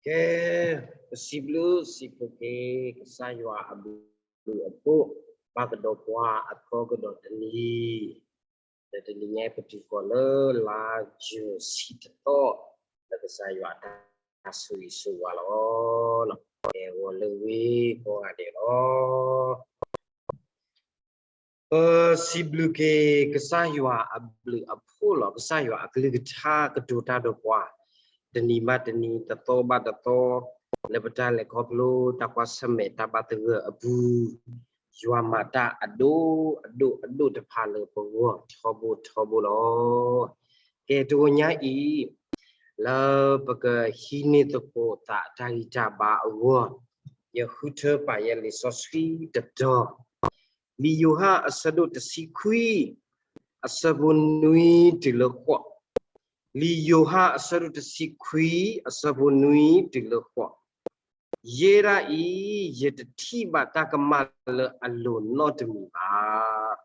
ကဲ, ပစံးဘျုးစံးဖှိၣ်က့ၤ ကစၢ်ယွၤအဘျုးအဖှိၣ် ဘၣ်ကဒီးပှၤအခီကဒီးတနံၤ, ဒီးတနံၤညါပတုၤဃီၤလၢလါယူၤဆံတသီ, လၢကစၢ်ယွၤအတၢ်ဆိၣ်ဂ့ၤဆိၣ်ဝါလီၤ. ကဲဂီၤလၢဝ့ၢ်ကိးဂၤဒဲးလီၤ. ပစံးဘျုးက့ၤကစၢ်ယွၤအဘျုးအဖှိၣ်လီၤ. ကစၢ်ယွၤအကလုၢ်ကထါကတိၤတၢ်ဒီးပှၤ တနံၤဘၣ်တနံၤ တသီဘၣ်တသီ, လၢပတၢ်လဲၤခီဖျိတၢ်ကွၢ်ဆၢၣ်မဲာ်တၢ်ဘၣ်သဂၢၢ်အပူၤ, ယွၤမၤတၢ်အဒိၣ်အဒိၣ်အဒိၣ်တဖၣ်လၢပဂီၢ်ထီဘိထီဘိလီၤ. ကဲတဂီၤညါအံၤ လၢပကဟံးန့ၢ်သကိးသးတၢ်ဂံၢ်တၢ်ဘါအဂီၢ်, ယဃုထၢပာ်ယဲလံာ်စီဆှံတတီၤ, လံာ်ယိၤဟၣ်အဆၢဒိၣ်တဆံခွံ, အဆၢဖိနွံတုၤလၢဃိး, လံာ်ယိၤဟၣ်အဆၢဒိၣ်တဆံခွံ, အဆၢဖိနွံတုၤလၢဃိး, ယဲဒၣ်အံၤ ယတထံၣ်ဘၣ်တၢ်ကမၣ်လၢအလိၤနီတမံၤဘၣ်.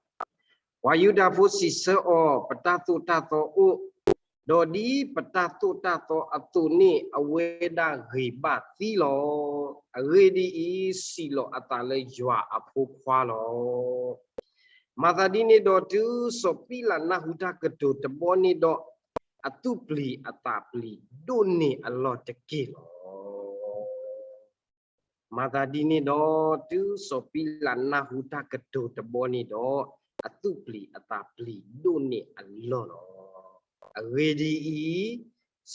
ပှၤယူဒၤဖိစံးဆၢအီၤ, ပတၢ်သိၣ်တၢ်သီအိၣ်, ဒီးဒ်ပတၢ်သိၣ်တၢ်သီအသိးန့ၣ် အဝဲဒၣ်ဂ့ၤဘၣ်သံလီၤ. အဂ့ၢ်ဒ်အံၤ, စံးလီၤအသးလၢယွၤအဖိခွါလီၤ. မၤသးဒ်န့ၣ်ဒီး တုၤစီၤပံလးနၢ်ဟူတၢ်ကတိၤတဘီန့ၣ်ဒီး, အသူၣ်ပျံၤအသးပျံၤဒိၣ်န့ၢ်အလီၢ်တက့ၢ်လီၤ. မၤသးဒ်န့ၣ်ဒီး တုၤစီၤပံလးနၢ်ဟူတၢ်ကတိၤတဘီန့ၣ်ဒီး, အသူၣ်ပျံၤအသးပျံၤဒိၣ်န့ၢ်အလီၢ်လီၤ. အဂ့ၢ်ဒ်အံၤ,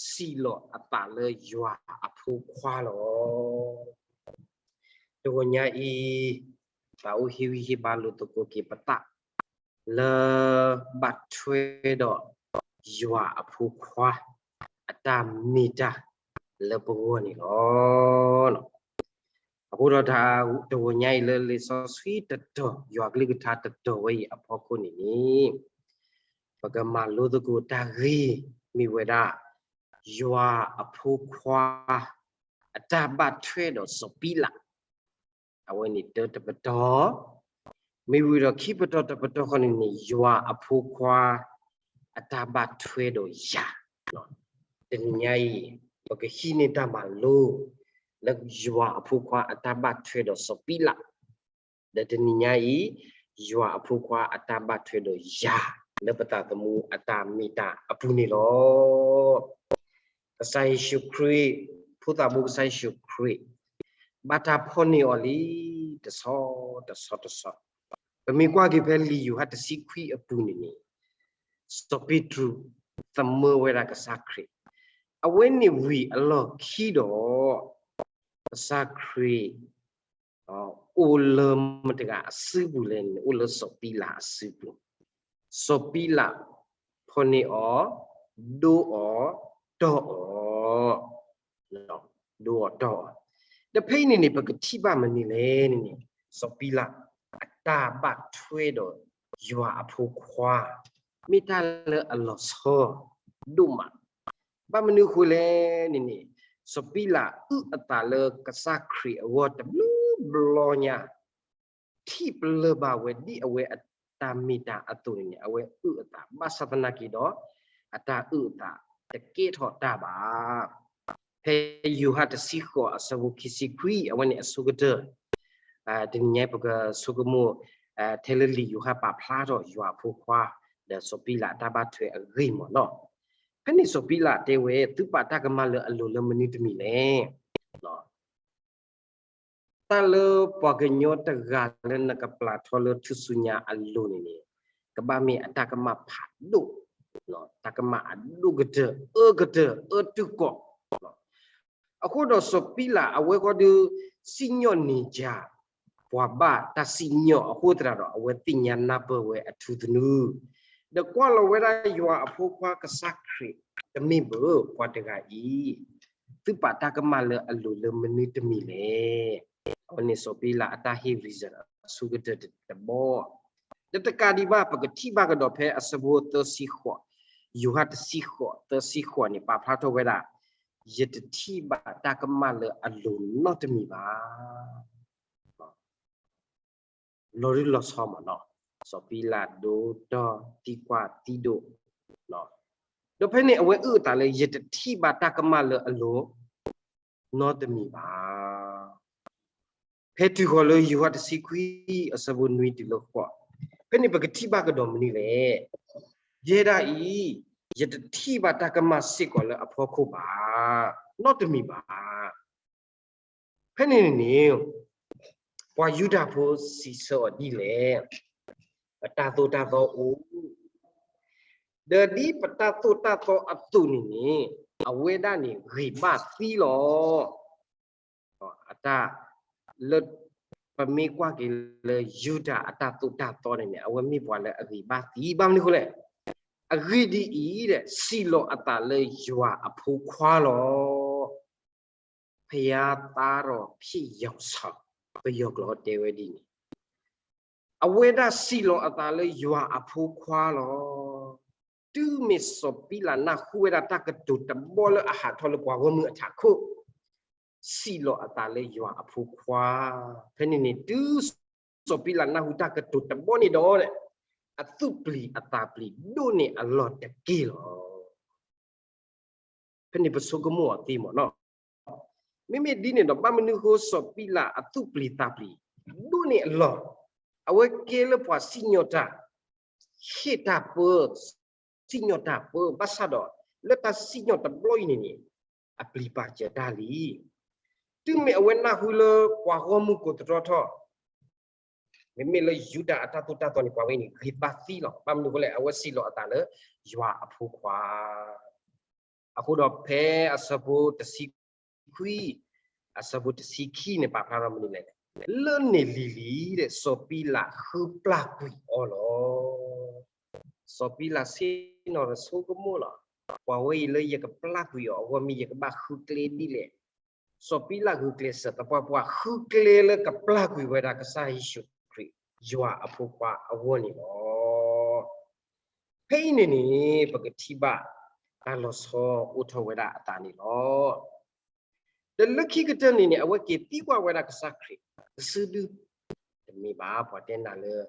စံးလီၤအသးလၢယွၤအဖိခွါလီၤ. တဂီၤညါအံၤ, သးအိၣ်ဟ့ၣ်ဂံၢ်ဟ့ၣ်ဘါလိာ်သကိးက့ၤပသး လၢဘၣ်ထွဲဒီးယွၤအဖိခွါ အတၢ်မ့ၢ်တၢ်လၢပဂီၢ်န့ၣ်လီၤ. အဃိဒီးတၢ်တဂီၤညါအံၤလၢလံာ်စီဆှံတတီၤ, ယွၤကလုၢ်ကထါတတီၤဝဲအံၤအဖီခိၣ်န့ၣ်န့ၣ်, ပကမၤလိသကိးတၢ်ဂ့ၢ်မ့ၢ်ဝဲဒၣ် ယွၤအဖိခွါ အတၢ်ဘၣ်ထွဲဒီးစီၤပံလး အဝဲန့ၣ်တၢတပတီၢ်, မ့ၢ်ဝံၤဒီးခံပတီၢ်တပတီၢ်ဃီန့ၣ်န့ၣ် ယွၤအဖိခွါ အတၢ်ဘၣ်ထွဲဒီးယၤ, တနံၤညါအံၤ ပကဟံးန့ၢ်တၢ်မၤလိ လၢယွၤအဖိခွါအတၢ်ဘၣ်ထွဲဒီးစီၤပံလး, ဒီးတနံၤညါအံၤ ယွၤအဖိခွါအတၢ်ဘၣ်ထွဲဒီးယၤ လၢပသးသမူအတၢ်မ့ၢ်တၢ်အပူၤန့ၣ်လီၤ. ကစၢ်ယ့ၣ်ၡူးခရံာ်, ဖိသၣ်ဘိကစၢ်ယ့ၣ်ၡူးခရံာ် ဘၣ်တၢ်ဖီၣ်န့ၢ်အီၤလံ တဆီတဆီတဆီ, ပမ့ၢ်ကွၢ်က့ၤဖဲလံာ်ယိၤဟၣ်တဆံခွံအပူၤန့ၣ်န့ၣ်, စီၤပ့းတရူးသမၢဝဲဒၣ်ကစၢ်ခရံာ်, အဝဲန့ၣ်ဝံၤအလီၢ်ခံဒီး ကစၢ်ခရံာ် အိၣ်လၢမတၤတဂၤအစုပူၤလဲၣ်န့ၣ် အိၣ်လၢစီၤပံလးအစုပူၤ, စီၤပံလးဖီၣ်န့ၢ်အီၤ, ဒိအီၤ, တီၢ်အီၤ, ဒိအီၤတီၢ်အီၤ, ဒီးဖဲအံၤန့ၣ်န့ၣ် ပကထံၣ်ဘၣ်မနုၤလဲၣ်န့ၣ်န့ၣ်, စီၤပံလးအတၢ်ဘၣ်ထွဲဒီးယွၤအဖိခွါ မ့ၢ်တၢ်လၢအလီၤဆီဒိၣ်မး, ဘၣ်မနုၤအဃိလဲၣ်န့ၣ်န့ၣ်, စီၤပံလးအုၣ်အသးလၢကစၢ်ခရံာ်အဂီၢ်တဘျီဘျီညါ, ထံၣ်ပလၢၢ်ဘၣ်ဝဲဒ်အဝဲအတၢ်မ့ၢ်တၢ်အသိးန့ၣ်န့ၣ် အဝဲအုၣ်အသး ဘၣ်ဆၣ်သနာ်က့ဒီး အတၢ်အုၣ်အသးတကဲထီၣ်တၢ်ဘၣ်. ဖဲယိၤဟၣ်တဆံဃိးအဆၢဖိခံဆံခွံ အဝဲန့ၣ်အဆိကတၢၢ်, တနံၤညါပကဆိကမိၣ် ထဲလၢလံာ်ယိၤဟၣ်ပာ်ဖျါထီၣ်ယွၤအဖိခွါ ဒီးစီၤပံလးအတၢ်ဘၣ်ထွဲအဂ့ၢ်မ့ၢ်နီၤ. ဖဲန့ၣ်စီၤပံလးတဲဝဲ သုပာ်တၢ်ကမၣ်လၢအလိၤလၢမနုၤတမံၤလဲၣ်. တၢ်လၢပှၤကညီတဂၤလၢနကပျၢ်ထီလၢထူၣ်စုညါအလိၤန့ၣ်န့ၣ်, ကဘၣ်မ့ၢ်အတၢ်ကမၣ်ဖးဒိၣ်, တၢ်ကမၣ်အဒိၣ်ကတၢၢ် အၢကတၢၢ် အၢတုၤကီး. အဃိဒီးစီၤပံလးအဝဲဃီဒီး စံၣ်ညီၣ်န့ၢ်ယၤ ပှၤဘၣ်တၢ်စံၣ်ညီၣ်အဃိသတးဒီး အဝဲသ့ၣ်ညါနၢ်ပၢၢ်ဝဲအထူသနူ, ဒီးကွၢ်လီၤဝဲဒၣ်ယွၤအဖိခွါကစၢ်ခရံာ် တမ့ၢ်ဘၣ် ပှၤတဂၤအံၤ သုပာ်တၢ်ကမၣ်လၢအလိၤလၢမနုၤတမံၤလဲၣ်. အဝဲန့ၣ်စီၤပံလးအတၢ်ဟ့ၣ် reason အဆိကတၢၢ်တဘီ, ဒီးတကးဒံးဘၣ် ပကထံၣ်ဘၣ်ကဒီးဖဲအဆၢဖိသၢဆံဃိး, ယိၤဟၣ်တဆံဃိး သၢဆံဃိးန့ၣ် ပာ်ဖျါထီၣ်ဝဲဒၣ်, ယတထံၣ်ဘၣ်တၢ်ကမၣ်လၢအလိၤနီတမံၤဘၣ်. လီၤရူၢ်လီၤဆီမးနီၤ, စီၤပံလးဒိၣ်ထီၣ်သံကွၢ်သံဒိး, ဒီးဖဲန့ၣ်အဝဲအုၣ်အသးလၢ ယတထံၣ်ဘၣ်တၢ်ကမၣ်လၢအလိၤ နီတမံၤဘၣ်. ဖဲတုၤဃီၤလၢယိၤဟၣ်တဆံခွံ အဆၢဖိနွံတုၤလၢဃိး, ဖဲန့ၣ်ပကထံၣ်ဘၣ်ကဒီးမနုၤလဲၣ်. ယဲဒၣ်အံၤ ယတထံၣ်ဘၣ်တၢ်ကမၣ်စ့ၢ်ကီးလၢအဖီခိၣ်ဘၣ်, နီတမံၤဘၣ်. ဖဲန့ၣ်န့ၣ် ပှၤယူဒၤဖိစံးဆၢအီၤဒ်လဲၣ်, ပတၢ်သိၣ်တၢ်သီအိၣ်, ဒီးဒ်ပတၢ်သိၣ်တၢ်သီအသိးန့ၣ်န့ၣ် အဝဲဒၣ်န့ၣ်ဂ့ၤဘၣ်သံလီၤ. အတၢ်လၢ ပမ့ၢ်ကွၢ်က့ၤလၢယူဒၤအတၢ်သိၣ်တၢ်သီန့ၣ်န့ၣ် အဝဲမ့ၢ်ပှၤလၢအဂ့ၤဘၣ်သံ ဘၣ်မနုၤအဃိလဲၣ်. အဂ့ၢ်ဒ်အံၤ, စံးလီၤအသးလၢယွၤအဖိခွါလီၤ. ဖယါသါရီၣ်ဖံးယီၤဆၣ်, ပယီၤကျိာ်တဲဝဲဒ်န့ၣ်, အဝဲဒၣ်စံးလီၤအသးလၢယွၤအဖိခွါလီၤ. တုၤမ့ၢ်စီၤပံလးနၢ်ဟူဝဲဒၣ်တၢ်ကတိၤတဘီလၢအဟးထီၣ်လၢပှၤဂီၢ်မုၢ်အထးခိၣ်, စံးလီၤအသးလၢယွၤအဖိခွါ, ဖဲန့ၣ်န့ၣ် တုၤစီၤပံလးနၢ်ဟူတၢ်ကတိၤတဘီန့ၣ်ဒီး အသူၣ်ပျံၤအသးပျံၤဒိၣ်န့ၢ်အလီၢ်တက့ၢ်လီၤ. ဖဲန့ၣ်ပဆိကမိၣ်အီၤသ့မးနီၤ. မ့မ့ၢ်ဒ်န့ၣ်ဒီး ဘၣ်မနုၤဃိစီၤပံလးအသူၣ်ပျံၤသးပျံၤဒိၣ်န့ၢ်အလီၢ်, အဝဲကဲလၢပှၤစံၣ်ညီၣ်တၢ်, ဟ့ၣ်တၢ်ပၢ, စံၣ်ညီၣ်တၢ်ပၢ, ဘၣ်ဆၣ်ဒီး လၢတၢ်စံၣ်ညီၣ်တဘျီအံၤန့ၣ်န့ၣ် အပျံၤပာ်စၢၤတၢ်လံ. တုၤမ့ၢ်အဝဲနၢ်ဟူလၢပှၤဂီၢ်မုၢ်ကိးသတြီထီၣ်, မ့မ့ၢ်လၢယူဒၤအတၢ်သိၣ်တၢ်သီန့ၣ် ပှၤဝဲန့ၣ်ဂ့ၤဘၣ်သံလီၤ. ဘၣ်မနုၤအဃိလဲၣ်, အဝဲစံးလီၤအသးလၢယွၤအဖိခွါ. အဃိဒီးဖဲအဆၢဖိတဆံခွံ, အဆၢဖိတဆံခံန့ၣ် ပာ်ဖျါထီၣ်မနုၤလဲၣ်, လၢန့ၣ်လံၤလံၤဒီး စီၤပံလးဃုပျၢ်ကွံာ်အီၤလီၤ. စီၤပံလးဆ့ၣ်နီၤဒီးဆိကမိၣ်လီၤ. ပှၤဝဲအံၤလၢယကပျၢ်ကွံာ်အီၤအဂီၢ် မ့ၢ်ယကဘၣ်ဃုကျဲဒ်လဲၣ်. စီၤပံလးဂုာ်ကျဲးစၢးသပှၢ်ပှၢ် ဃုကျဲလၢကပျၢ်ကွံာ်ဝဲဒၣ်ကစၢ်ယ့ၣ်ၡူးခရံာ် ယွၤအဖိခွါအဂီၢ်န့ၣ်လီၤ. ဖဲအံၤန့ၣ်န့ၣ် ပကထံၣ်ဘၣ်တၢ်လီၤဆီအိၣ်ထီၣ်ဝဲဒၣ်အသးန့ၣ်လီၤ. ဒီးလၢခံကတၢၢ်န့ၣ်န့ၣ် အဝဲက့ၤသံကွၢ်ဝဲဒၣ်ကစၢ်ခရံာ် တစုဒု, တမ့ၢ်ဘၣ် ပှၤတဲနၤလၢ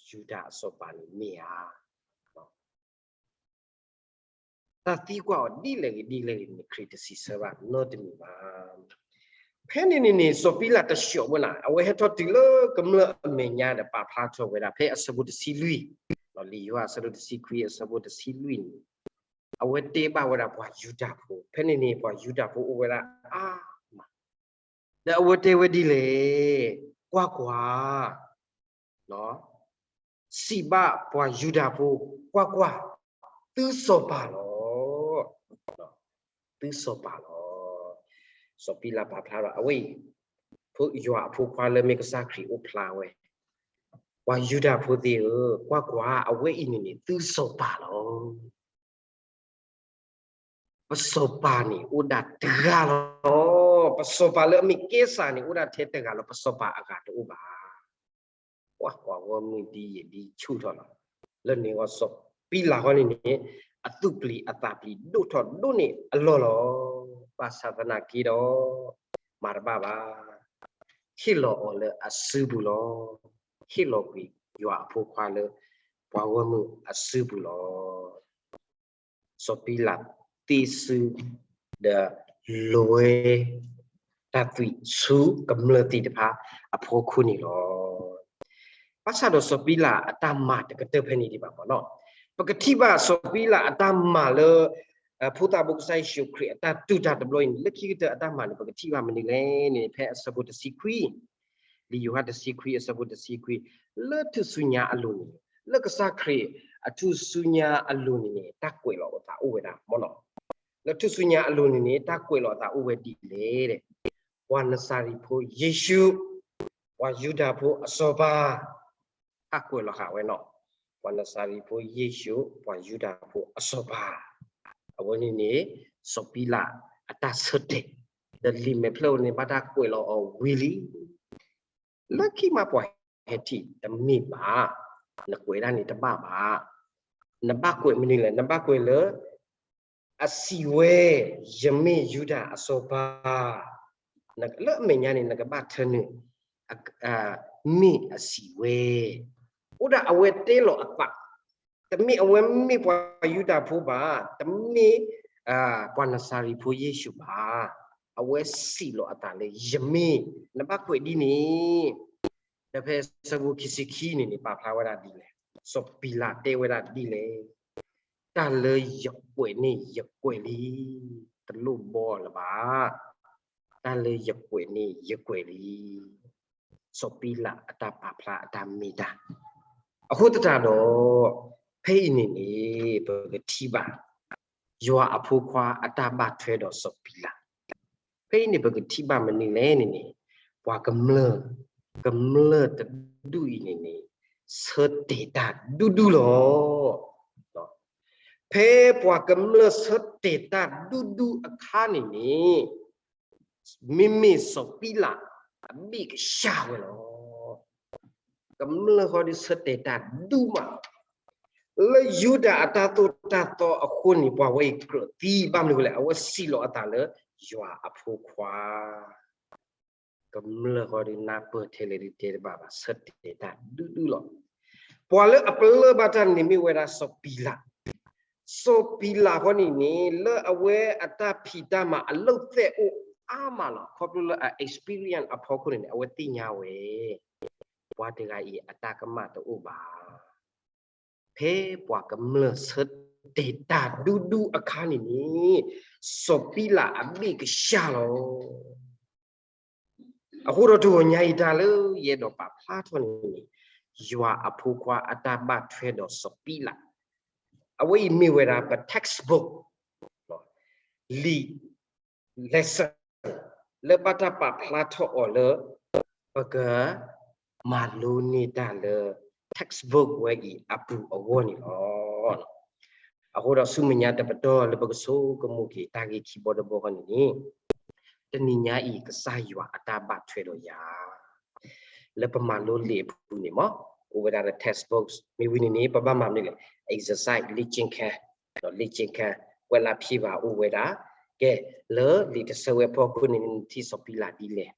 ယူဒၤအစီၤပၤန့ၣ်မ့ၢ်ဧါ. တၢ်သံကွၢ်အီၤဒ်လဲၣ်ဂ့ၤဒ်လဲၣ်ဂ့ၤန့ၣ် ခရံာ်တစံးဆၢဘၣ်နီတမံၤဘၣ်. ဖဲန့ၣ်န့ၣ်န့ၣ် စီၤပံလးတဆှီၣ်ဝဲနၤ, အဝဲဟဲထီၣ်တုၤလၢကမျၢၢ်အမဲာ်ညါဒီးပာ်ဖျါထီၣ်ဝဲဒၣ် ဖဲအဆၢဖိတဆံလွံၢ်, လံာ်ယိၤဟၣ်အဆၢဒိၣ်တဆံခွံ အဆၢဖိတဆံလွံၢ်န့ၣ်, အဝဲတဲဘၣ်ဝဲဒၣ်ပှၤယူဒၤဖိ, ဖဲန့ၣ်န့ၣ် ပှၤယူဒၤဖိအိၣ်ဝဲဒၣ်အါမး, ဒီးအဝဲတဲဝဲဒ်လဲၣ်, ကွၢ်ကွၢ် စံးဘၣ်ပှၤယူဒၤဖိ, ကွၢ်ကွၢ်, သုစီၤပၤလီၤ. သုစီၤပၤလီၤ. စီၤပံလးပာ်ဖျါဒီး အဝဲအံၤ ယွၤအဖိခွါလၢမ့ၢ်ကစၢ်ခရံာ်အိၣ်ဖျါဝဲ, ပှၤယူဒၤဖိသ့ၣ်ဧၢ, ကွၢ်ကွၢ်, အဝဲအံၤန့ၣ်န့ၣ် သုစီၤပၤလီၤ. ပစီၤပၤန့ၣ်အိၣ်ဒၣ်တဂၤလီၤ. ပစီၤပၤလၢအမ့ၢ်ကဲစၢ်န့ၣ် အိၣ်ဒၣ်ထဲတဂၤလီၤ, ပစီၤပၤအဂၤတအိၣ်ဘၣ်. ကွၢ်ကွၢ်, ဂီၢ်မုၢ်ဒ်ယံာ်ဒ်ဆူၣ်ထီၣ်လီၤ. လၢန့ၣ်ဂီၢ်စီၤပံလးဃီန့ၣ်န့ၣ် အသူၣ်ပျံၤအသးပျံၤဒိၣ်ထီၣ်ဒိၣ်န့ၢ်အလီၢ်လီၤ. ဘၣ်ဆၣ်သနာ်က့ဒီး မၤတဘၣ်ဘၣ်, ဟ့ၣ်လီၤအီၤလၢအစုပူၤလီၤ. ဟ့ၣ်လီၤကွံာ်ယွၤအဖိခွါလၢ ပှၤဂီၢ်မုၢ်အစုပူၤလီၤ. စီၤပံလးသ့စု ဒီးလွဲတၢ်သွံၣ်ဆူကမျၢၢ်သ့ၣ်တဖၣ်အဖီခိၣ်န့ၣ်လီၤ. ဘၣ်ဆၣ်ဒီးစီၤပံလးအတၢ်မၤတကတၢၢ်ဖဲန့ၣ်ဒံးဘၣ်မ့ၢ်နီၤ. ပကထံၣ်ဘၣ်စီၤပံလးအတၢ်မၤလၢ ဖိသၣ်ဘိကစၢ်ယ့ၣ်ၡူးခရံာ်အတၢ်တူၢ်တၢ်တဘျီအံၤန့ၣ် လၢခံကတၢၢ်အတၢ်မၤန့ၣ် ပကထံၣ်ဘၣ်မနုၤလဲၣ်န့ၣ် ဖဲအဆၢဖိတဆံခွံ လံာ်ယိၤဟၣ်တဆံခွံ အဆၢဖိတဆံခွံ, လၢထူၣ်စုညါအလိၤန့ၣ်, လၢကစၢ်ခရံာ်အထူၣ်စုညါအလိၤန့ၣ်န့ၣ် တၢ်ကွဲးလီၤအသးအိၣ်ဝဲဒၣ်မ့ၢ်နီၤ. လၢထူၣ်စုညါအလိၤန့ၣ်န့ၣ် တၢ်ကွဲးလီၤအသးအိၣ်ဝဲဒ်လဲၣ်, ပှၤနစၤရ့းဖိယ့ၣ်ၡူး, ပှၤယူဒၤဖိအစီၤပၤ, တၢ်ကွဲးလီၤဃာ်ဝဲနီၤ, ပှၤနစၤရ့းဖိယ့ၣ်ၡူး, ပှၤယူဒၤဖိအစီၤပၤ, အဝဲန့ၣ်န့ၣ် စီၤပံလးအတၢ်ဆၢတဲာ်, ဒီးလံာ်မဲာ်ဖျၢၣ်ဝဲန့ၣ် ဘၣ်တၢ်ကွဲးလီၤအီၤဝံၤလံ. လၢခံမးပှၤဟဲထံၣ်တမ့ၢ်ဘၣ်, နကွဲးဒၣ်န့ၣ်တဘၣ်ဘၣ်. နဘၣ်ကွဲးမနုၤလဲၣ်, နဘၣ်ကွဲးလၢ အစံးဝဲ, ယမ့ၢ်ယူဒၤအစီၤပၤ, လၢအမဲာ်ညါန့ၣ် နကဘၣ်ထၢနုာ်, မ့ၢ်အစံးဝဲ, အိၣ်ဒၣ်အဝဲတဲလီၤအသး, တမ့ၢ်အဝဲမ့ၢ်ပှၤယူဒၤဖိဘၣ်, တမ့ၢ် ပှၤနစၤရ့းဖိယ့ၣ်ၡူးဘၣ်, အဝဲစံးလီၤအသးလၢယမ့ၢ်, နဘၣ်ကွဲးဒ်န့ၣ်, ဒီးဖဲဆၢဖိခံဆံခံန့ၣ်န့ၣ် ပာ်ဖျါဝဲဒၣ်ဒ်လဲၣ်, စီၤပံလးတဲဝဲဒၣ်ဒ်လဲၣ်, တၢ်လၢယကွဲးန့ၣ်ယကွဲးလံ, တလိၣ်ဘီလၢၤဘၣ်, တၢ်လၢယကွဲးန့ၣ်ယကွဲးလံ, စီၤပံလးအတၢ်ပာ်ဖျါအတၢ်မ့ၢ်တၢ်, အဃိသတးဒီး, ဖဲအံၤန့ၣ်န့ၣ် ပကထံၣ်ဘၣ် ယွၤအဖိခွါအတၢ်ဘၣ်ထွဲဒီးစီၤပံလး, ဖဲအံၤန့ၣ် ပကထံၣ်ဘၣ်မနုၤလဲၣ်န့ၣ်န့ၣ်, ပှၤကမျၢၢ်, ကမျၢၢ်တဒူၣ်အံၤန့ၣ်န့ၣ်, ဆၢတဲာ်တၢ်ဒူဒူလီၤ. ဖဲပှၤကမျၢၢ်ဆၢတဲာ်တၢ်ဒူဒူအခါန့ၣ်န့ၣ်, မ့မ့ၢ်စီၤပံလးအဘ့ၣ်ကစၢ်ဝဲလီၤ. ကမျၢၢ်ဃီဒုးဆၢတဲာ်တၢ်ဒူမး, လၢယူဒၤအတၢ်သိၣ်တၢ်သီအဃိန့ၣ် ပှၤဝဲအံၤကြၢးသံဘၣ်မနုၤလဲၣ်, အဝဲစံးလီၤအသးလၢ ယွၤအဖိခွါ ကမျၢၢ်ဃီဒုးနၢ်ပၢၢ်ထဲလဲၣ်ဒုးတဲတဘၣ်ဘၣ်, ဆၢတဲာ်တၢ်ဒူဒူလီၤ. ပှၤလၢအပလၢၢ်ဘၣ်တၢ်န့ၣ်မ့ၢ်ဝဲဒၣ်စီၤပံလး, စီၤပံလးဃီန့ၣ်န့ၣ် လၢအဝဲအတၢ်ဖံးတၢ်မၤအလုပ်သက်အိၣ်အါမးလီၤ. ခီဖျိလၢအ experience အဖီခိၣ်န့ၣ်န့ၣ် အဝဲသ့ၣ်ညါဝဲ, ပှၤတဂၤအံၤအတၢ်ကမၣ်တအိၣ်ဘၣ်. ဖဲပှၤကမျၢၢ်ဆၢတဲာ်တၢ်ဒူဒူအခါန့ၣ်န့ၣ်, စီၤပံလးအဘ့ၣ်ကစၢ်လီၤ. အဃိဒီးတဂီၤညါအံၤတၢ်လၢယအဲၣ်ဒိးပာ်ဖျါထီၣ်န့ၣ်န့ၣ်, ယွၤအဖိခွါအတၢ်ဘၣ်ထွဲဒီးစီၤပံလး, အဝဲအံၤမ့ၢ်ဝဲဒၣ်ပ textbook လံာ် lesson လၢဘၣ်တၢ်ပာ်ဖျါထီၣ်အီၤလၢ ပက မၤလိန့ၢ်တၢ်လၢ textbook ဝဲအံၤအပူၤအဂီၢ်န့ၣ်လီၤ. အဃိဒီးဆူမဲာ်ညါတပတီၢ်လၢပကဆိကမိၣ်က့ၤတၢ်ဂ့ၢ်ခံဘီတဘီဃီန့ၣ်န့ၣ်, တနံၤညါအံၤကစၢ်ယွၤအတၢ်ဘၣ်ထွဲဒီးယၤ လၢပမၤလိလံာ်အပူၤန့ၣ်မ့ၢ် အိၣ်ဝဲဒၣ်လၢ textbooks မ့ၢ်ဝံၤန့ၣ်န့ၣ် ပဘၣ်မၤမနုၤလဲၣ်, exercise လေ့ကျင့်ခန်း, ဒီးလေ့ကျင့်ခန်း ကွဲးလၢဖံဘၣ်အိၣ်ဝဲဒၣ်, ကဲ, လၢလံာ်တဆၢဝဲအဖီခိၣ်န့ၣ် နထံၣ်စီၤပံလးဒ်လဲၣ်,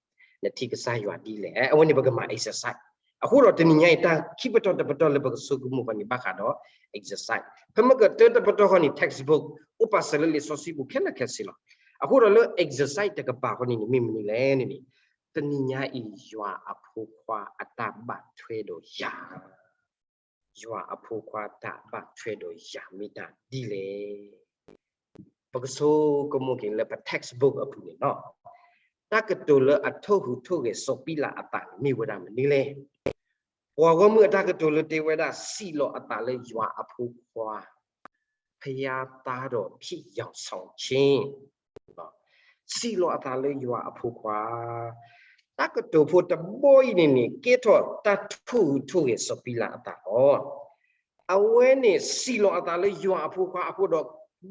နထံၣ်ကစၢ်ယွၤဒ်လဲၣ်, အဝဲန့ၣ်ပကမၤ exercise. အဃိဒီးတနံၤညါအံၤ တၢ်ခံပတီၢ်တပတီၢ်လၢပကဆိကမိၣ်ဃီန့ၣ် ဘၣ်ဃးဒီး exercise. ဖဲမ့ၢ်ကတၢၢ်တပတီၢ်ဃီန့ၣ် textbook အိၣ်ပာ်စၢၤလၢလံာ်စီဆှံပူၤခဲလၢာ်ခဲဆ့လီၤ. အဃိဒီးလၢ exercise တကပၤဃီန့ၣ်န့ၣ် မ့ၢ်မနုၤလဲၣ်န့ၣ်န့ၣ်, တနံၤညါအံၤ ယွၤအဖိခွါအတၢ်ဘၣ်ထွဲဒီးယၤ, ယွၤအဖိခွါတၢ်ဘၣ်ထွဲဒီးယၤမ့ၢ်တၢ်ဒ်လဲၣ်. ပကဆိကမိၣ်က့ၤလၢပ textbook အပူၤန့ၣ်လီၤ. တၢ်ကတိၤလၢအထိၣ်ဟူးထိၣ်ဂဲၤစီၤပံလးအသးန့ၣ်မ့ၢ်ဝဲဒၣ်မနုၤလဲၣ်. ပှၤဂီၢ်မုၢ်အတၢ်ကတိၤလၢတဲဝဲဒၣ် စံးလီၤအသးလၢယွၤအဖိခွါ, ဖယါသါဒီးဖံးယီၤဆီၣ်ဆ့ စံးလီၤအသးလၢယွၤအဖိခွါ, တၢ်ကတိၤဖိတဘီအံၤန့ၣ်န့ၣ် ကဲထီၣ်တၢ်ထိၣ်ဟူးထိၣ်ဂဲၤစီၤပံလးအသးလီၤ. အဝဲန့ၣ်စံးလီၤအသးလၢယွၤအဖိခွါအဃိဒီး,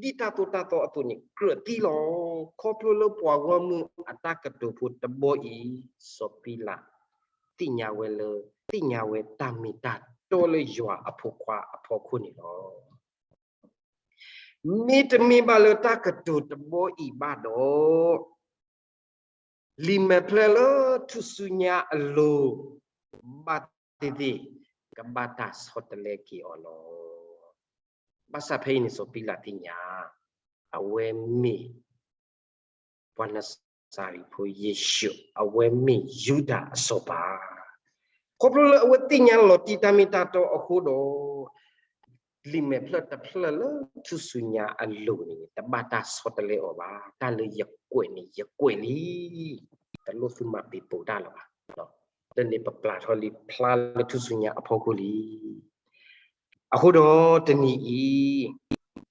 ဒ်တၢ်သိၣ်တၢ်သီအသိးန့ၣ် ကြၢးသံလီၤ. ခီဖျိလၢပှၤဂီၢ်မုၢ်အတၢ်ကတိၤဖိတဘီအံၤ, စီၤပံလး သ့ၣ်ညါဝဲလၢ, သ့ၣ်ညါဝဲတၢ်မ့ၢ်တၢ်တီလၢယွၤအဖိခွါအဖီခိၣ်န့ၣ်လီၤ. မ့တမ့ၢ်ဘၣ်လၢတၢ်ကတိၤတဘီအံၤဘၣ်ဒီး, လံာ်မဲာ်ဖျၢၣ်လၢထူၣ်စုညါအလိၤ, ဘၣ်သ့ၣ်သ့ၣ်, ကဘၣ်တၢ်ဆီတလဲက့ၤအီၤလီၤ. ဘၣ်ဆၣ်ဖဲအံၤန့ၣ်စီၤပံလးသ့ၣ်ညါ, အဝဲမ့ၢ် ပှၤနစၤရ့းဖိယ့ၣ်ၡူး, အဝဲမ့ၢ်ယူဒၤအစီၤပၤ. ခီဖျိလၢအဝဲသ့ၣ်ညါလီၤတံၢ်တၢ်မ့ၢ်တၢ်တီအဃိဒီး, လံာ်မဲာ်ဖျၢၣ်တဖျၢၣ်လၢထူၣ်စုညါအလိၤန့ၣ် တဘၣ်တၢ်ဆီတလဲအီၤဘၣ်. တၢ်လၢယကွဲးန့ၣ်ယကွဲးလံ, တလိၣ်သုမၤပ့ၤပိာ်တၢ်လၢၤဘၣ်. လၢန့ၣ်ပပျၢ်ထီၣ်လံဖျါလၢထူၣ်စုညါအဖီခိၣ်လံ. အဃိဒီးတနံၤအံ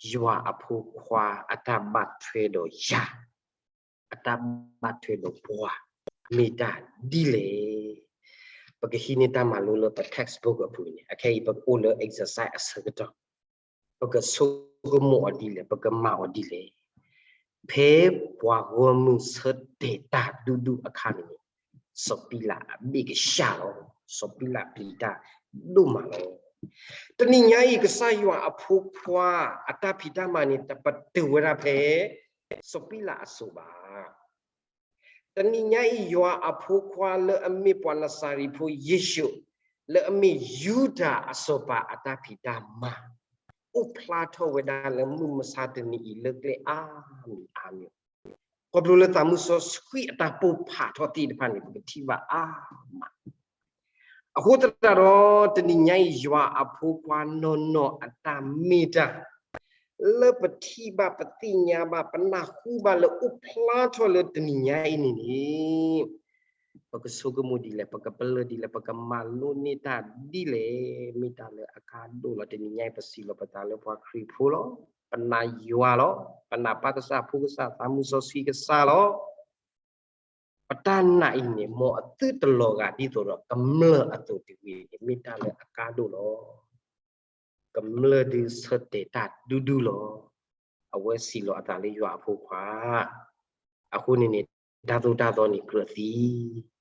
ၤ, ယွၤအဖိခွါအတၢ်ဘၣ်ထွဲဒီးယၤ, အတၢ်ဘၣ်ထွဲဒီးပှၤ, မ့ၢ်တၢ်ဒ်လဲၣ်. ပကဟံးန့ၢ်တၢ်မၤလိလၢပ textbook အပူၤန့ၣ်, အခဲအံၤပကအိၣ်လၢ exercise အဆၢကတီၢ်, ပကဆိကမိၣ်အီၤဒ်လဲၣ်, ပကမၤအီၤဒ်လဲၣ်. ဖဲပှၤဂီၢ်မုၢ်ဆၢတဲာ်တၢ်ဒူဒူအခါန့ၣ်န့ၣ်, စီၤပံလးအဘ့ၣ်ကစၢ်လီၤ. စီၤပံလးပျံၤတၢ်ဒိၣ်မးလီၤ. တနံၤညါအံၤ ကစၢ်ယွၤအဖိခွါအတၢ်ဖံးတၢ်မၤန့ၣ် တပတုာ်ဝဲဒၣ်ဖဲ စီၤပံလးအစိၤဘၣ်. တနံၤညါအံၤ ယွၤအဖိခွါလၢအမ့ၢ်ပှၤနစၤရ့းဖိယ့ၣ်ၡူး, လၢအမ့ၢ်ယူဒၤအစီၤပၤအတၢ်ဖံးတၢ်မၤ, အိၣ်ဖျါထီၣ်ဝဲဒၣ်လၢမုၢ်မဆါတနံၤအံၤလၢကျဲအါမံၤအါမံၤ, ခီဖျိလၢသးမုၢ်စီဆှံအတၢ်ပိၢ်ဖးထီၣ်သ့ၣ်တဖၣ်န့ၣ် ပကထံၣ်ဘၣ်အါမး. အဃိသတးဒီး တနံၤညါအံၤ ယွၤအဖိခွါနီၢ်နီၢ်အတၢ်မ့ၢ်တၢ် လၢပထံၣ်ဘၣ် ပသ့ၣ်ညါဘၣ် ပနၢ်ဟူဘၣ်လၢအိၣ်ဖျါထီၣ်လၢတနံၤညါအံၤန့ၣ်န့ၣ်, ပကဆိကမိၣ်ဒ်လဲၣ်, ပကပလၢၢ်ဒ်လဲၣ်, ပကမၤလိန့ၢ်တၢ်ဒ်လဲၣ်, မ့ၢ်တၢ်လၢအကါဒိၣ်လီၤ. တနံၤညါအံၤ ပစံးလီၤပသးလၢပှၤခရံာ်ဖိလီၤ. ပနာ်ယွၤလီၤ. ပနာ်ပၢ်ကစၢ် ဖိကစၢ် သးမုၢ်စီဆှံကစၢ်လီၤ. ပတၢ်နာ်အံၤန့ၣ် မ်အသုတလီၤဂာ်ဒ်သိးဒီးကမျၢၢ်အသိးတဂ့ၤန့ၣ် မ့ၢ်တၢ်လၢအကါဒိၣ်လီၤ. ကမျၢၢ်ဒုးဆၢတဲာ်တၢ်ဒူဒူလီၤ. အဝဲစံးလီၤအသးလၢယွၤအဖိခွါ, အဃိန့ၣ်န့ၣ် တၢ်သိၣ်တၢ်သီန့ၣ်ကြၢးသံ.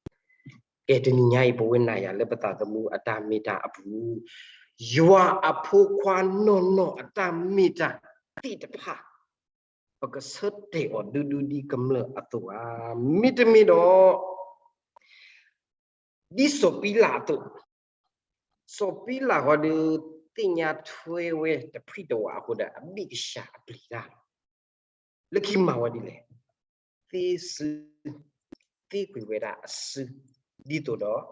ကဲ တနံၤညါအံၤ ပဝဲနၤယၤလၢပသးသမူအတၢ်မ့ၢ်တၢ်အပူၤ, ယွၤအဖိခွါနီၢ်နီၢ်အတၢ်မ့ၢ်တၢ်သ့ၣ်တဖၣ် ပကဆၢတဲာ်အီၤဒူဒူဒ်ကမျၢၢ်အသိးဧါ. မ့တမ့ၢ်ဒီး ဒ်စီၤပံလးအသိး, စီၤပံလးဃီဒီး သ့ၣ်ညါထွဲဝဲတဖှံတဝးအဃိဒီး အဘ့ၣ်ကစၢ်အပျံၤတၢ်လီၤ. လၢခံမၤဝဲဒ်လဲၣ်, သ့စု, သ့ကွံာ်ဝဲဒၣ်အစု, ဒ်သိးဒီး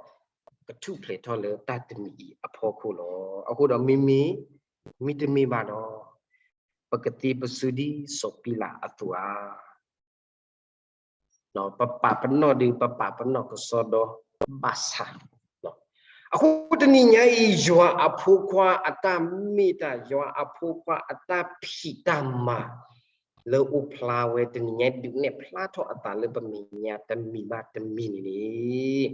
ကထူၣ်ဖျဲးထီၣ်လၢတၢ်တမံၤအံၤအဖီခိၣ်လီၤ. အဃိဒီးမ့မ့ၢ်, မ့တမ့ၢ်ဘၣ်ဒီး ပကသ့ပစုဒ်စီၤပံလးအသိးဧါ. ပပာ်ပနီၣ်ဒီး ပပာ်ပနီၣ်ကစီဒီဘၣ်ဆၣ်, အဃိတနံၤညါအံၤ ယွၤအဖိခွါအတၢ်မ့ၢ်တၢ်, ယွၤအဖိခွါအတၢ်ဖံးတၢ်မၤ လၢအိၣ်ဖျါဝဲတနံၤညါ ဒုးနဲၣ်ဖျါထီၣ်အသးလၢပမဲာ်ညါတမံၤဘၣ်တမံၤန့ၣ်န့ၣ်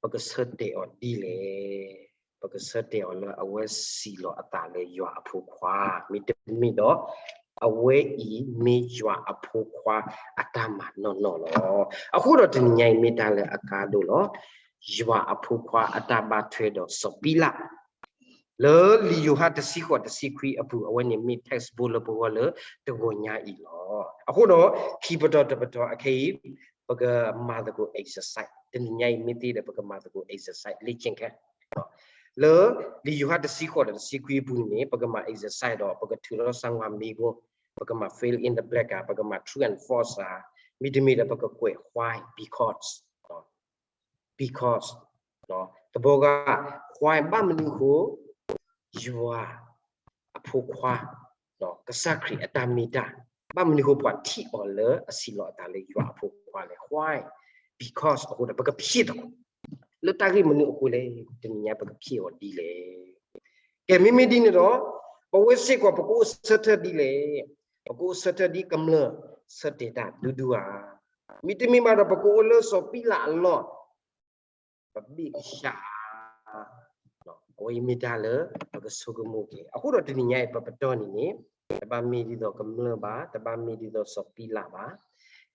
ပကဆၢတဲာ်အီၤဒ်လဲၣ်. ပကဆၢတဲာ်အီၤလၢအဝဲစံးလီၤအသးလၢယွၤအဖိခွါ, မ့တမ့ၢ်ဒီး အဝဲအံၤမ့ၢ်ယွၤအဖိခွါအတၢ်မၤနီၢ်နီၢ်လီၤ. အဃိဒီးတနံၤညါအံၤမ့ၢ်တၢ်လၢအကါဒိၣ်လီၤ. ယွၤအဖိခွါအတၢ်ဘၣ်ထွဲဒီးစီၤပံလး လၢလံာ်ယိၤဟၣ်တဆံဃိးတဆံခွံအပူၤ, အဝဲန့ၣ်မ့ၢ် textbook လၢပဂီၢ်လၢတဂီၤညါအံၤလီၤ. အဃိဒီး ခံပတီၢ်တပတီၢ်အခဲအံၤ ပကမၤသကိး exercise, တနံၤညါအံၤမ့ၢ်သ့ဒီး ပကမၤသကိး exercise လေ့ကျင့်ခန်း လၢလံာ်ယိၤဟၣ်တဆံဃိးဒီးတဆံခွံအပူၤန့ၣ် ပကမၤ exercise ဒီး ပကထုးထီၣ်စၢ်ဝါမ့ၢ်ကိ, ပကမၤ fill in the blank ဧါ, ပကမၤ true and false ဧါ, မ့တမ့ၢ်ဒီးပကကွဲး why, because, because, သဘောက why ဘၣ်မနုၤအဃိ ယွၤအဖိခွါ ကစၢ်ခရံာ်အတၢ်မ့ၢ်တၢ်, ဘၣ်မနုၤအဃိပှၤထံၣ်အီၤလၢအစံးလီၤအသးလၢယွၤအဖိခွါလဲၣ်. Why? Because အဃိဒီး ပကဖျ့ၣ်သကိး လၢတၢ်ဂ့ၢ်မနုၤအဃိလဲၣ်, တနံၤညါပကဖျ့ၣ်အီၤဒ်လဲၣ်. ကဲ မ့မ့ၢ်ဒ်န့ၣ်ဒီး ပဝဲစ့ၢ်ကီး ပကအိၣ်ဆၢထၢၣ်ဒ်လဲၣ်, ပကအိၣ်ဆၢထၢၣ်ဒ်ကမျၢၢ်ဆၢတဲာ်တၢ်ဒူဒူဧါ, မ့တမ့ၢ်ဘၣ်ဒီး ပကအိၣ်လၢစီၤပံလးအလီၢ် ပဘ့ၣ်ကစၢ်ဧါ. အဝဲအံၤမ့ၢ်တၢ်လၢပကဆိကမိၣ်က့ၤ. အဃိဒီးတနံၤညါအံၤ ပပတီၢ်န့ၣ်န့ၣ် တဘၣ်မ့ၢ်ဒ်သိးကမျၢၢ်ဘၣ်, တဘၣ်မ့ၢ်ဒ်သိးစီၤပံလးဘၣ်,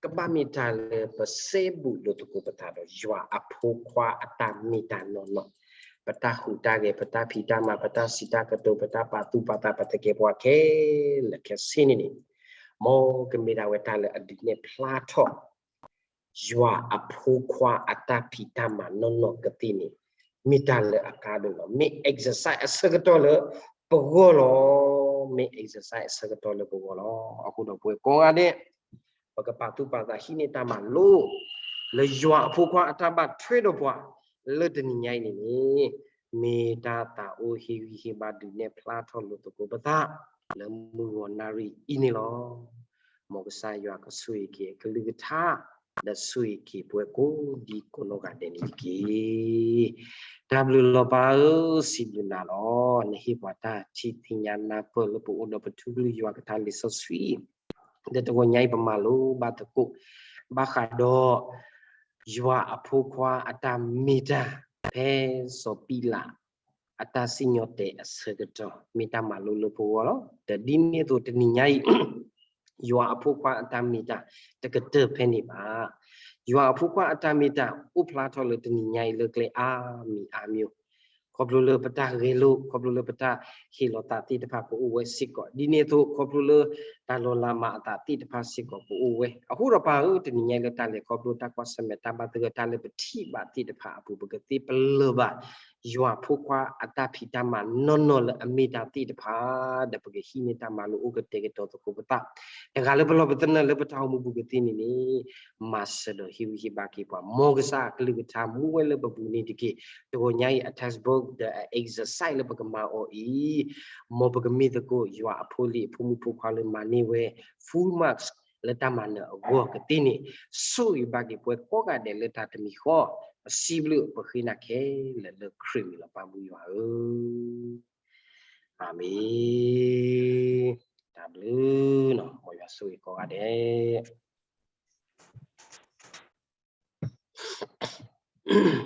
ကဘၣ်မ့ၢ်တၢ်လၢပစဲဘူးလိာ်သကိးပသးဒီး ယွၤအဖိခွါအတၢ်မ့ၢ်တၢ်နီၢ်နီၢ်, ပတၢ်ဟူးတၢ်ဂဲၤ, ပတၢ်ဖံးတၢ်မၤ, ပတၢ်စံးတၢ်ကတိၤ, ပတၢ်ပာ်သူၣ်ပာ်သး, ပသကဲးပဝးခဲလၢာ်ခဲဆ့န့ၣ်န့ၣ်, မ်ကမ့ၢ်ဒၣ်ဝဲတၢ်လၢအဒုးနဲၣ်ဖျါထီၣ် ယွၤအဖိခွါအတၢ်ဖံးတၢ်မၤနီၢ်နီၢ်ကသ့န့ၣ် မ့ၢ်တၢ်လၢအကါဒိၣ်လီၤ. မ့ၢ် exercise အဆၢကတီၢ်လၢပဂီၢ်လီၤ. မ့ၢ် exercise အဆၢကတီၢ်လၢပဂီၢ်လီၤ. အဃိဒီးပဝဲကိးဂၤဒဲး ပကပာ်သူၣ်ပာ်သးဟံးန့ၢ်တၢ်မၤလိ လၢယွၤအဖိခွါအတၢ်ဘၣ်ထွဲဒီးပှၤ လၢတနံၤညါအံၤန့ၣ်န့ၣ် မ့ၢ်တၢ်သးအိၣ်ဟ့ၣ်ဂံၢ်ဟ့ၣ်ဘါဒုးနဲၣ်ဖျါထီၣ်လိာ်သကိးပသး လၢမုၢ်ဂီၤနၣ်ရံၣ်အံၤန့ၣ်လီၤ. မ်ကစၢ်ယွၤကဆိၣ်ဂ့ၤက့ၤအကလုၢ်ကထါ ဒီးဆိၣ်ဂ့ၤက့ၤပှၤကိးဒံကိးနီၢ်ဂၤဒဲးန့ၣ်တက့ၢ်. တၢ်ဘျုးလီၤပၢ်ဧၢ, စံးဘျုးနၤလီၤ. နဟ့ၣ်ပှၤတၢ်ထံၣ်သ့ၣ်ညါနၢ်ပၢၢ်လၢပအိၣ်ဒီးပထူကလုၢ်ယွၤကထါလံာ်စီဆှံ ဒီးတဂီၤညါအံၤပမၤလိဘၣ်သကိး ဘၣ်ဃးဒီး ယွၤအဖိခွါအတၢ်မ့ၢ်တၢ် ဖဲစီၤပံလး အတၢ်စံၣ်ညီၣ်တဲာ်အဆၢကတီၢ် မ့ၢ်တၢ်မၤလိလၢပဂီၢ်လီၤ. ဒီးဒ်န့ၣ်အသိးတနံၤညါအံၤ ယွၤအဖိခွါအတၢ်မ့ၢ်တၢ် တကတၢၢ်ဖဲန့ၣ်ဘၣ်. ယွၤအဖိခွါအတၢ်မ့ၢ်တၢ် အိၣ်ဖျါထီၣ်လၢတနံၤညါအံၤလၢကျဲအါမံၤအါမံၤ ခီဖျိလၢပတၢ်ဂဲၤလိာ် ခီဖျိလၢပတၢ်ဟ့ၣ်လီၤသးသ့ၣ်တဖၣ် ပအိၣ်ဝဲစ့ၢ်ကီး, ဒ်န့ၣ်အသိး ခီဖျိလၢတၢ်လီၤလးမၤအသးသ့ၣ်တဖၣ်စ့ၢ်ကီး ပအိၣ်ဝဲ. အဃိဒီးပၢ်ဧၢ, တနံၤညါအံၤလၢတၢ်လဲၤခီဖျိ တၢ်ကွၢ်ဆၢၣ်မဲာ် တၢ်ဘၣ်သဂၢၢ် တၢ်လၢပထံၣ်ဘၣ်သ့ၣ်တဖၣ်အပူၤ ပကသ့ပလၢၢ်ဘၣ် ယွၤဖိခွါအတၢ်ဖံးတၢ်မၤနီၢ်နီၢ်လၢအမ့ၢ်တၢ်သ့ၣ်တဖၣ်, ဒီးပကဟံးန့ၢ်တၢ်မၤလိ အိၣ်ကတဲာ်ကတီၤသကိးပသး, တဂၤလၢပလီၢ်ပသနၢၣ်လၢပတၢ်အိၣ်မူပူၤကသ့န့ၣ်န့ၣ်, မၤစၢၤဒီးဟ့ၣ်ဂံၢ်ဟ့ၣ်ဘါက့ၤပှၤ, မ်ကစၢ်အကလုၢ်ကထါမူဝဲလၢပပူၤန့ၣ်တက့ၢ်. တဂီၤညါအံၤအ textbook ဒီးအ exercise လၢပကမၤအီၤအံၤ, မ်ပကမ့ၢ်သကိးယွၤအဖိလံၤ အဖိမုၣ်ဖိခွါလၢမၤန့ၢ်ဝဲ full marks လၢတၢ်မၤနၢၤအဂီၢ်ကသ့န့ၣ်, ဆိၣ်ဂ့ၤဘၣ်က့ၤပှၤကိးဂၤဒဲးလၢတၢ်တမံၤဃီ, ပစံးဘျုးပဃ့နၤခဲလၢာ်လၢခရံာ်မံၤလီၤ ပၢ်မုၢ်ယွၤဧၢ, အၤမ့ၣ်. တၢ်ဘျုးနီၤ, မ်ယွၤဆိၣ်ဂ့ၤကိးဂၤဒဲး.